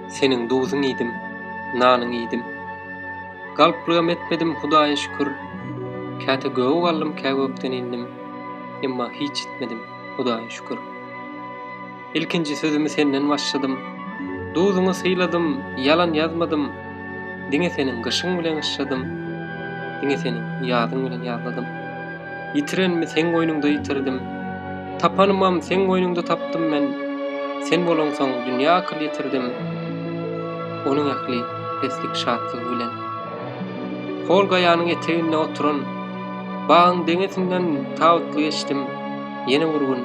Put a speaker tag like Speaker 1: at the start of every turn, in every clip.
Speaker 1: Seniň duzuň iýdim, nanyň iýdim. Galplygam etmedim Hudaýa şükür. Käte göge galdym, kä gökden indim. Emma hiç ýitmedim, Hudaýa şükür. Ilkinji sözümi senden başladym. Duzuňy syladym, ýalan ýazmadym. Diňe seniň gyşyň bilen gyşladym. Diňe seniň ýazyň bilen ýazladym. Ýitirenimi seň goýnuňda ýitirdim. Tapanymam seň goýnuňda tapdym men. Sen bolaňsoň dünýä akyl ýetirdim. Onuň ähli peslik şatlygy bilen. Hol gaýanyň eteginde oturan bagyň deňesinden tabytly geçdim. Ýene bir gün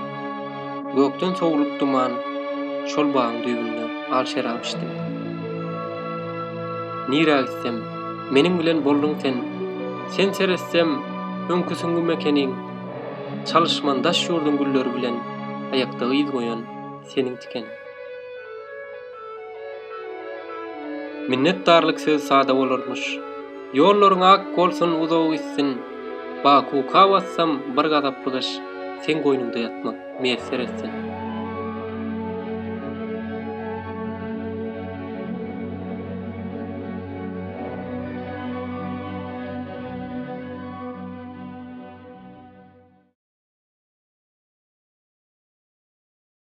Speaker 1: gökden sowlup duman, şol bagyň düýbünde al şerap içdim. Nirä gitsem, meniň bilen bolduň sen. Sen seretsem, öňki süňňüm ekeniň. Çalyşman daş ýurduň gülleri bilen aýakda yz goýan seniň tikeniň. Minnetdarlyk söz sada bolarmyş. Ýollaryň ak bolsun uzaga gitsin. Bakuka bassam bir gazaply gyş seň goýnuňda ýatmak miýesser etsin.